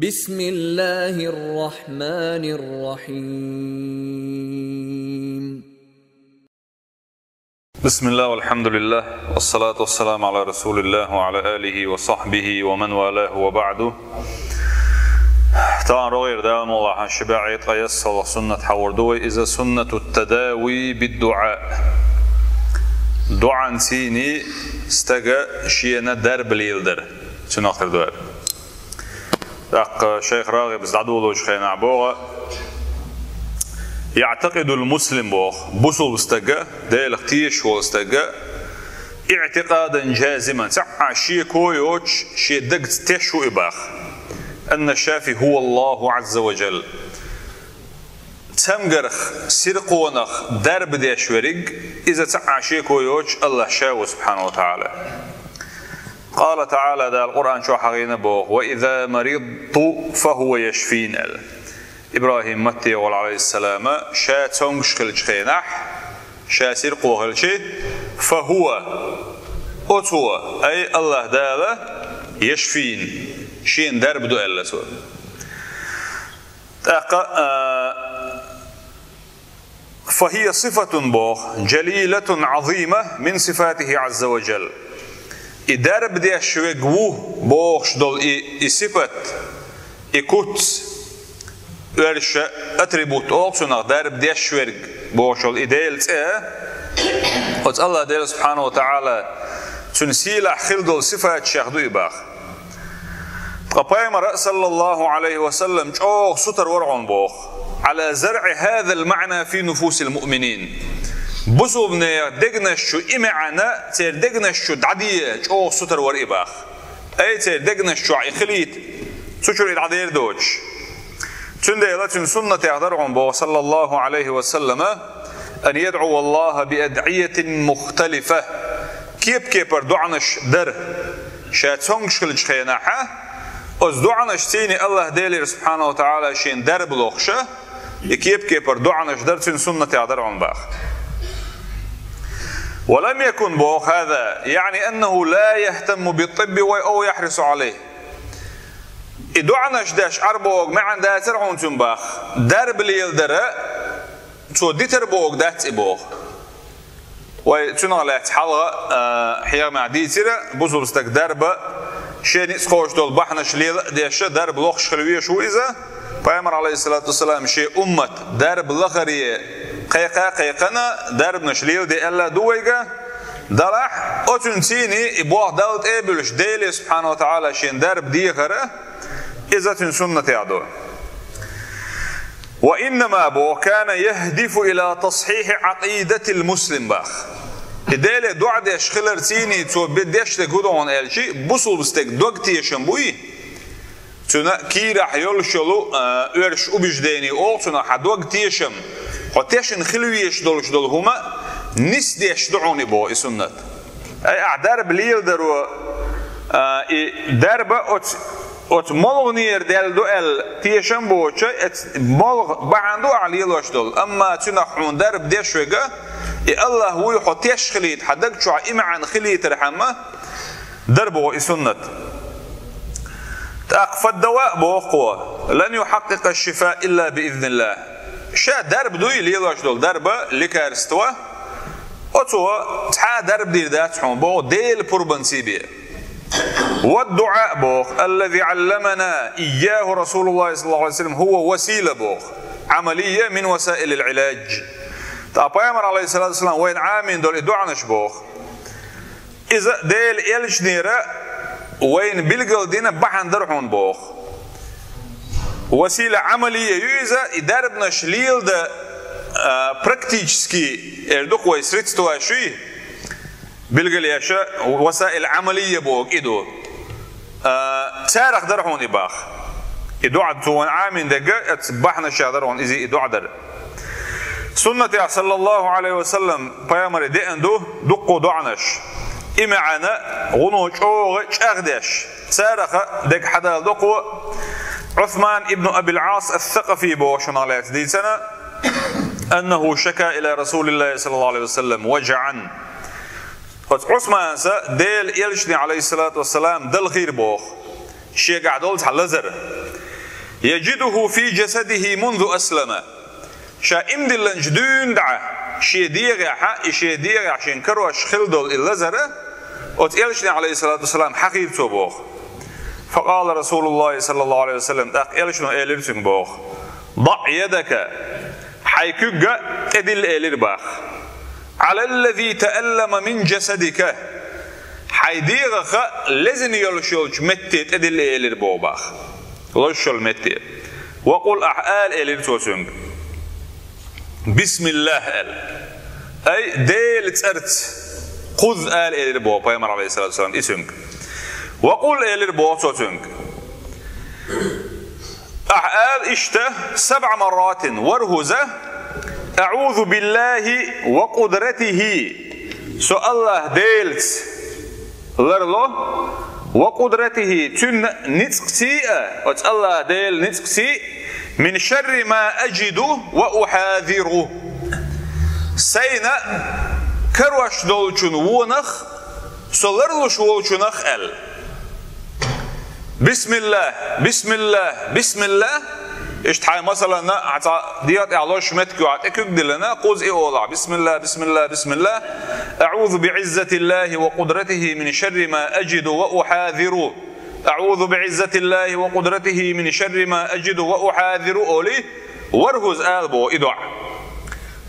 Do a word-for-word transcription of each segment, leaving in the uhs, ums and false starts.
بسم الله الرحمن الرحيم. بسم الله والحمد لله والصلاة والسلام على رسول الله وعلى آله وصحبه ومن والاه وبعد. Тахана рогӀера Дала мукъ лахь, ши бӀе ткъаесналгӀа суннат хьахьор ду вай, иза суннату тадави биддуӀа. ДуӀанций стага шена дарба леладар. Цунах тера ду вай. ТӀаккха шайх РагӀибас дӀадолалучу хенахь боху: «يعتقد المسلم», боху, бусулба стага, Делах тешаш волу стага, «اعتقادا جازما», цхьа а шеко йоцуш, шен дагца тешаш ву и боху, «أن الشافي هو الله عز وجل». Цамгарх, сиркъонах дарба деш верг, иза цхьа а шеко йоцуш АллахӀ ша ву, субхьанаху ва тагӀала. Къала тагӀала, Дала Къуръан чохь хьахийна боху: «وإذا مرضت فهو يشفين», аьлла. ИбрахӀим маттехула, Ӏалайхиссалама, ша цомгуш хиллачу хенахь, ша сиркъо хилчи, «فهو», оцо, ай АллахӀ Дала, «يشفين», шена дарба ду аьлла цо. ТӀаккха, а, «فهي صفة», боху, «جليلة عظيمة من صفاته عز وجل». И дарба деш верг ву бохуш долу и, и сифат, и куц, оьрша атрибут олу цунах, дарба деш верг бохуш долу и Делан цӀе, оцу АллахӀ Дела, субхьанаху ва тагӀала, цуьнан сийлахь хилла долу сифатех ду и боху. Ткъа Пайхамара, саллаллаху Ӏалайхи ва саллам, чӀогӀа сутара вара хьуна боху: «على زرع هذا المعنى في نفوس المؤمنين». Бусулбанех дегнаш чу и маьӀна церан дегнаш чу дӀаде чӀогӀа сутара вара и боху. Ай, церан дегнаш чохь и хилийта, цу чуьра и дӀадер доцуш. Цундела цуьнан суннатех дара хьуна боху, саллаллаху Ӏалайхи ва саллама, «أن يدعو الله بأدعية مختلفة». Кеп-кепара доӀанаш дара. Ша цомгуш хиллачу хенахь, оцу доӀанашций АллахӀ Делера, субхьанаху ва тагӀала, шена дарба лохуша, и кеп-кепара доӀанаш дара цуьнан суннатех дара хьуна боху. «ولم يكن», боху, «هذا يعني أنه لا يهتم بالطب أو يحرص عليه». И доӀанаш деш Ӏар боху маьӀна дацара хьуна цуьнан боху, дарба леладара цо дитар боху дац и боху. Вай цунах лаьцна хьалха, а, хьехамехь дийцира, бусулба стаг дарба, шен ницкъ кхочуш долу бахьанаш лела а деш, дарба лохуш хила везаш ву иза. Пайхамар, Ӏалайхиссалату вассалам, шен уммат дарба лахаре кхайкха а кхайкхина, дарбанаш леладе аьлла ду вайга. Делахь, оцуьнций и боху Далла тӀе а буьллуш, Деле, субхьанаху ва тагӀала, шена дарба дехара, иза цуьнан суннатех ду. «وإنما», боху, «كان يهدف إلى تصحيح عقيدة المسلم», боху. И Деле доӀа деш хиларций цо бе-, деш дерг хӀун ду хьуна аьлчи, бусулба стеган дог тешам буй, цуьнан кийрахь йолуш йолу, а, оьрша убеждение олу цунах, хьан дог тешам, хьо тешна хила везаш долуш долу хӀума нисдеш ду хьуна и боху и суннат. Ай, ахь дарба леладаро, а, и дарба оцу, оцу молханера даьлла ду аьлла тешам боцуша, оцу молха бахьана ду ахь лелош долу, амма цуьнах хьуна дарба деш верг, и АллахӀ вуй, хьо тешна хилийта, хьан даг чохь и маьӀна хилийтархьама, дара боху и суннат. ТӀаккха «فالدواء», боху кхо, «لن يحقق الشفاء إلا بإذن الله». Ша дарба дуй, лелош долу дарба, лекарство, оцо цхьа а дарба дийр дац хьуна, боху, Делан пурбанций бен. «والدعاء», боху, «الذي علمنا إياه رسول الله صلى الله عليه وسلم هو وسيلة», боху, «عملية من وسائل العلاج». Ткъа Пайхамар, Ӏалайхиссалату вассалам, вайна Ӏамийна долу и доӀанаш, боху, иза Делан элчанера вайна билгалдина бахьана дара хьуна, боху. Васила Ӏамалия ю иза, и дарбанаш леладан, а, практически, эр ду-кх вай, средстваш юй, билгалъеш, васаил Ӏамалия боху и ду. А, царах дара хьуна и боху. И доӀа цо вайна Ӏамийна дерг, оцу бахьанашех дара хьуна иза и доӀа дара. Суннатехь, саллаллаху Ӏалайхи ва саллам, Пайхамаре деана ду дуккха доӀанаш. И маьӀна гӀуно чӀогӀа чӀагӀдеш. Царах дерг хьадала ду-кх, Ӏусман ибн Абил Ӏас ас-Сакъафи бохучунах лаьцна дийцина, «أنه شكا إلى رسول الله صلى الله عليه وسلم وجعا». Оцу Ӏусманас Делан элчане, Ӏалайхиссалату вассалам, далхийра боху шегахь долу цхьа лазар. يجده في جسده منذ أسلم. Ша иман диллинчу дуьйна дӀа, шен дегӀехь, и шен дегӀехь шен карош хилла долу и лазар, оцу элчане, алейхиссалату вассалам, хьахийра цо боху. فقال رسول الله صلى الله عليه وسلم, тӀаккха элчано элира цуьнга боху: «ضع يدك, хьайн куьг тӀедилла», элира боху. «على الذي تألم من جسدك, хьайн дегӀах лезина йолуш йолчу метте тӀедилла», элира боху боху. Лозуш йолу метте. «وقل», ахь ала, элира цо цуьнга. «بسم الله», аьлла. Ай, Делан цӀарца кхузза ала, элира боху Пайхамар, алейхиссалату вассалам, и цуьнга. «وقل», элира боху цо цуьнга. Ахь ала иштта, «سبع مرات», ворхӀазза: «أعوذ بالله وقدرته», со АллахӀ Делаца ларло, «وقدرته», цуьнан ницкъций а, оцу АллахӀ Делан ницкъций, «من شر ما أجد وأحاذر», сайна карош долчун вонах, со ларлуш волчунах аьлла. «بسم الله, بسم الله, بسم الله». Иштта хьайн, масалан, хьан цхьа дегӀа тӀехь лозуш меттиг ю, хьан тӀе куьг диллина, кхузза и олахь: «بسم الله, بسم الله, بسم الله. أعوذ بعزة الله وقدرته من شر ما أجد وأحاذر. أعوذ بعزة الله وقدرته من شر ما أجد وأحاذر», олий, ворхӀазза ала боху и доӀа.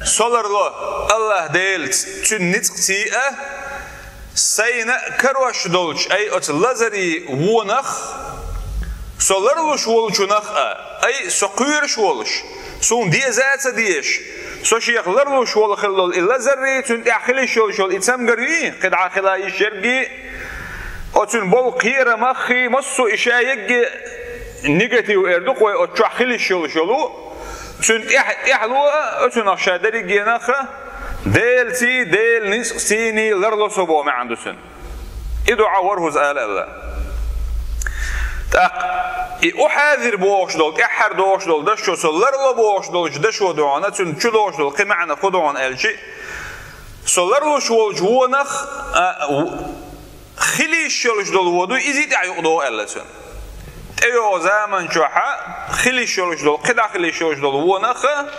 Со ларло АллахӀ Делаца, цуьнан ницкъций а, сайна карош долчу, ай, оцу лазарийн вонах, со ларлуш волчунах а, ай, со кхоьруш волуш, суна деза а ца дезаш, со шех ларлуш волу хилла долу и лазаррий, цуьнан тӀехь хила йиш йолуш йолу и цамгарий, кхидӀа хила йиш ерг, оцуьнан болу кхерамаххий, массо а и ша ерриге негатив эр ду-кх вай, оцу чохь хила йиш йолуш йолу, цуьнан тӀехь, тӀаьхьало а, оцунах ша дерригенах а, Делаций, Делан ницкъцийний ларло со боху маьӀна ду цуьнан. И доӀа ворхӀазза ала аьлла. ТӀаккха и «ухьазир» бохуш долу, тӀаьххьара дохуш долу дашо, со ларло бохуш долчу дашо ду хьуна, цуьнан чу дохуш долу кхин маьӀна хӀун ду хьуна аьлча, со ларлуш волчу вонах, а, в-, хила йиш йолуш долу вон ду, иза тӀехь юкъадогӀу аьлла цуьнан. ТӀейогӀу заман чохь хила йиш йолуш долу, кхидӀа хила йиш йолуш долу вонах а,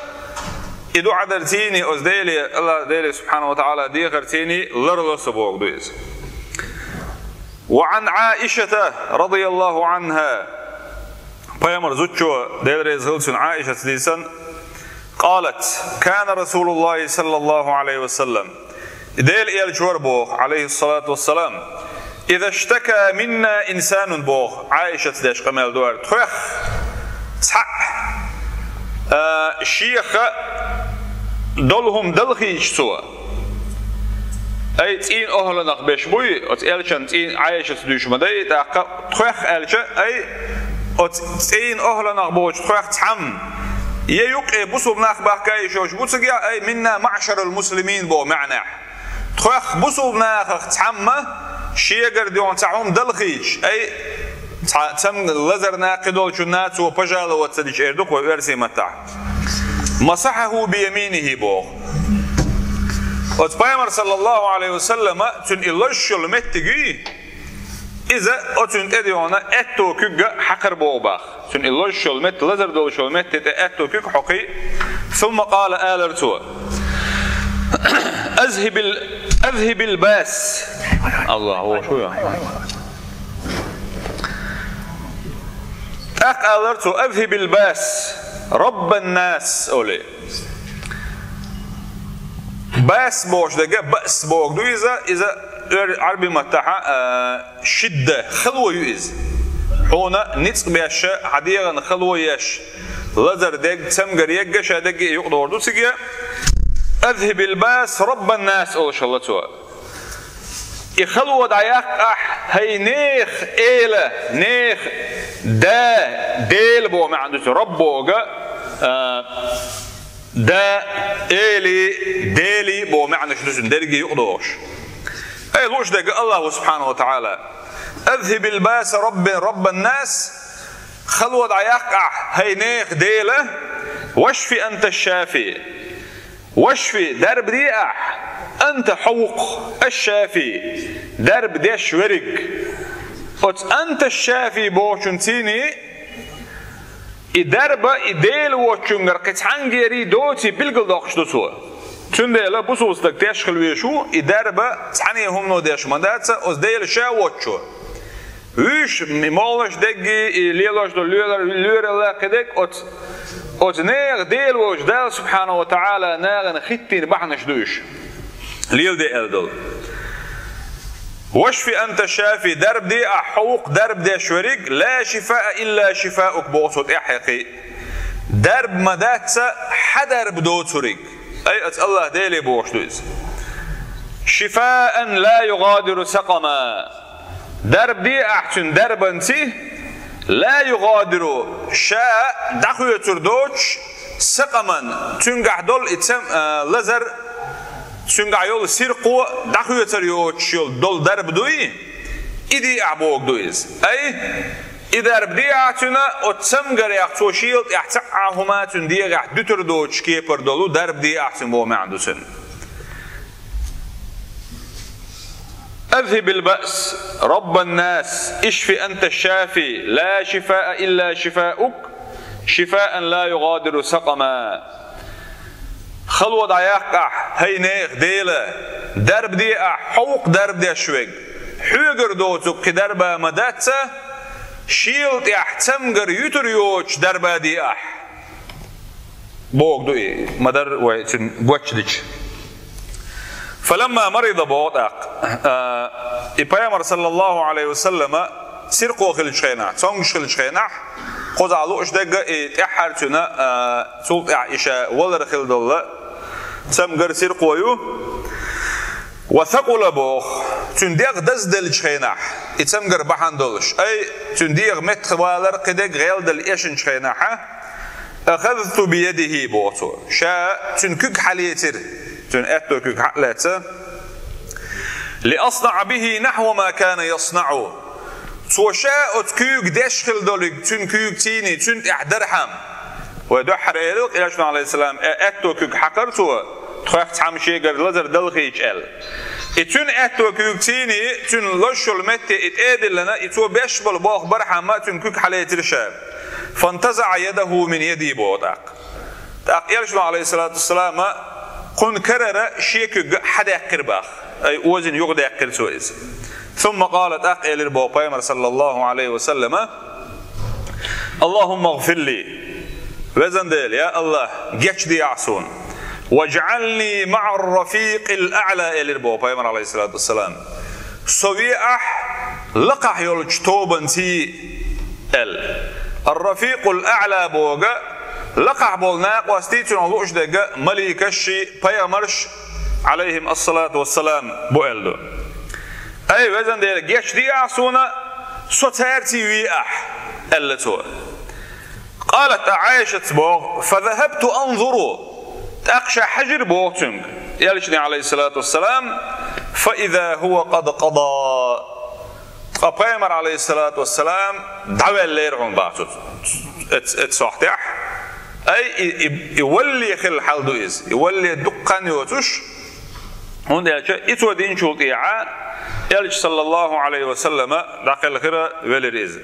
и доӀа дарцийний, оцу Деле, АллахӀ Деле субхьанаху ва таӀала дехарцийний ларло со боху ду иза. وعن عائشة رضي الله عنها, Пайхамар зудчо, Дела реза хила цунна, Ӏаишас дийцина, قالت: كان رسول الله صلى الله عليه وسلم, Делан элча вара боху, алейхиссалату вассалам, إذا اشتكى منا إنسان боху, Ӏаишас деш къамел ду хӀара, тхох цхьаъ, а, шех долу хӀума далхийча цо. Ай, цӀийнан охӀланах беш буй, оцу элчан цӀийнан, Ӏаишас дуьйш ма дай, тӀаккха тхох аьлча, ай, оцу цӀийнан охӀланах бохучу тхох цхьамма, я юккъе бусулба нах бахка йиш йолуш бу цига, ай, منا معشر المسلمين боху маьӀнехь. Тхох бусулба нахах цхьамма шегара дуьхьал цхьа хӀума далхийча, ай, цхьа цамгар лазарна кхидолчунна цо пожаловаться дича эр ду-кх вай оьрсийн маттахь. مسحه بيمينه боху. Оцу Пайхамар, саллаллаху алейхи ва саллама, цуьнан и лозуш йолу меттиг юй, иза оцуьнан тӀе дуьхьал аьтту куьг хьакхар боху боху. Цуьнан и лозуш йолу метта, лазар долуш йолу метте тӀе аьтту куьг хьокхий. ثم قال, алара цо: أذهب ال-, أذهب الباس. Аллах, вон шу я. ТӀаккха алара цо: أذهب الباس رب الناس олий. Бас бохуш дерг, баъс боху ду иза, иза эр-, Ӏарби маттахьа, а, шидда, хало ю иза. Хьуна ницкъ беш, хьан дегӀана хало еш, лазар дерг, цамгар ерг, ша дерг юкъадогӀур ду цига. أذهب الباس رب الناس олуш хилла цо. И хало дӀаяккха ахь, хӀай нехан эла, нехан да, Дела боху маьӀна ду цуьнан, Раббога, а, да, эли, дели боху маьӀнаш ду цуьнан, дерриге юкъадогӀуш. Ай, лууш дерг Аллах ву, субхьанаху ва таӀала. أذهب الباس رب، رب الناس. Хало дӀаяккха ахь, хӀай нехан Дела, واشف أنت الشافي. واشف, дарба де ахь, أنت, хьо ву-кх, الشافي, дарба деш верг. Оцу أنت الشافي бохучун цийний, И дарба, и Дела воцчунгара кхин цхьаьнгара доций билгалдоккхуш ду цо. Цундела бусалба стаг теш хила везаш ву, и дарба цхьанне хӀумано деш ма дац, оцу Дела ша воцчо. Вуьш, и моллаш дерг, и лелош долу лоьрал-, лоьралла кхидерг оцу, оцу нехан Дела волчу Далла субхьанаху ва таӀала нахана хӀиттийна бахьанаш ду уьш. Леладе аьлла долу. Вашфи анта шафи, дарба де ахь, хьо ву-кх дарба деш верг, ла шифаа илла шифаук, боху цо тӀаьхьа кхин. Дарба ма дац хьан дарба доцург. Ай, оцу АллахӀ Деле бохуш ду иза. Шифаан ла югадиру сакъама. Дарба де ахь цуьнан дарбанца, ла югадиру, ша дӀахоьцур доцуш, сакъаман, цуьнгахь долу и цам-, а, лазар, цуьнгахь йолу сиркхо дӀахоьцур йоцуш йолу долу дарба дуй, и де ахь боху ду иза. Ай, и дарба де ахь цуьнан, оцу цамгарех цо шел тӀехь цхьа а хӀума цуьнан дегӀехь дуьтур доцуш кепара долу дарба де ахь цуьнан боху маьӀна ду цуьнан. أذهب البأس رب الناس، اشف أنت الشافي، لا شفاء إلا شفاؤك، شفاء لا يغادر سقما. Хало дӀаяккха ахь, хӀай нехан Дела, дарба де ахь, хьо ву-кх дарба деш верг. Хьоьгара доцург кхин дарба ма дац, шел тӀехь цамгар юьтур йоцуш дарба де ахь. Боху ду и, ма-дарра вай цуьнан гочдича. Фаламма марида, боху тӀаккха. А, и пайхамар, саллаллаху Ӏалайхи ва саллама, сиркхо хиллачу хенахь, цомгуш хиллачу хенахь, кхузахь лууш дерг и тӀаьххьара цуьнан, а, цул тӀаьхьа и ша валар хилла долу цамгар сиркхо ю. Ва сакъула, боху, цуьнан дегӀ дазделлачу хенахь, и цамгар бахьана долуш, ай, цуьнан дегӀан меттахвалар кхидерг гӀелделла эшначу хенахь, ахазту биядихи, боху цо. Ша цуьнан куьг хьалецира, цуьнан аьтто куьг хьа а лаьцна. ЛиаснаӀа бихи нахьва ма кана яснаӀу. Цо ша оцу куьйга деш хилла долуьйту, цуьнан куьйга цийний, цуьнан тӀехь дархьама. Вай дуьххьара элира, Элчано, Ӏалайхиссалам, э, аьтто куьг хьакхара цо, тхох цхьамма шегара лазар далхийча аьлла. И цуьнан аьтто куьйга цийний, цуьнан лозуш йолу метте и тӀе а диллина, и цо беш болу болх бархьама цуьнан куьг хьалецира ша. ФантазаӀа ядаху мин яди, боху тӀаккха. ТӀаккха Элчано, Ӏалайхиссалату вассалама, кхунна карара шен куьг хьадаьккхира боху. Ай, озийна юхадаьккхира цо иза. Сумма къала, тӀаккха элира боху пайхамар, саллаллаху Ӏалайхи ва саллама: «Аллахумма гӀфирли». Везан Дела, я АллахӀ, гечдехьа суна. «ВажӀални маӀар-рафикъил аӀла», элира боху пайхамар, Ӏалайхиссалату вассалам. Со ве ахь лакхахь йолчу тобанций аьлла. Ар-рафикъул аӀла боху, лакхахь болу накъостий, цунах лууш дерг маликаш, пайхамарш, Ӏалайхим ассалату вассалам, бу аьлла ду. Ай, везан Дела, гечдехьа суна, со цаьрций ве ахь, аьлла цо. Къалат, Ӏайшас боху, фазахабту анзуру, тӀаккха ша хьаьжира боху цуьнга, Элчане, Ӏалайхиссалату вассалам, фаиза хӀува къад къада. Ткъа пайхамар, Ӏалайхиссалату вассалам, дӀаваьллера хьуна боху цо эц-, эцу сохьтехь. Ай, и, и, и валле хилла хьал ду иза, и валле дуккха хан йоцуш, хӀунда аьлча и цо динчул тӀехьа Элча, саллаллаху Ӏалайхи ва саллама, дӀакхелхира, велира иза.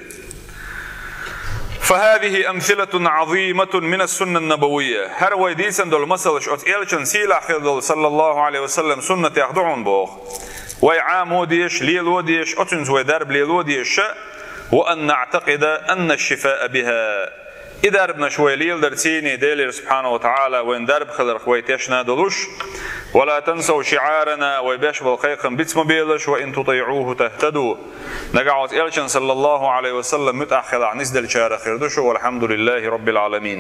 فهذه أمثلة عظيمة من السنة النبوية. ХӀара вай дийцина долу масалш оцу Элчан сийлахь хилла долу, саллаллаху Ӏалайхи ва саллам, суннатех ду хьуна боху. Вай Ӏамо дезаш, лело дезаш, оцуьнца вай дарба лело дезаш, وأن نعتقد أن الشفاء بها. И дарбанаш вай леладар цийний Делера субхьанаху ва таӀала вайн дарба хиларх вай тешна долуш. ولا تنسوا شعارنا, вай беш болу кхайкхам биц ма белаш, وإن تطيعوه تهتدوا. Нагахь оцу Элчан, саллаллаху Ӏалайхи ва саллам, муьтӀахь хилахь нисделлачарах хир ду шу, والحمد لله رب العالمين.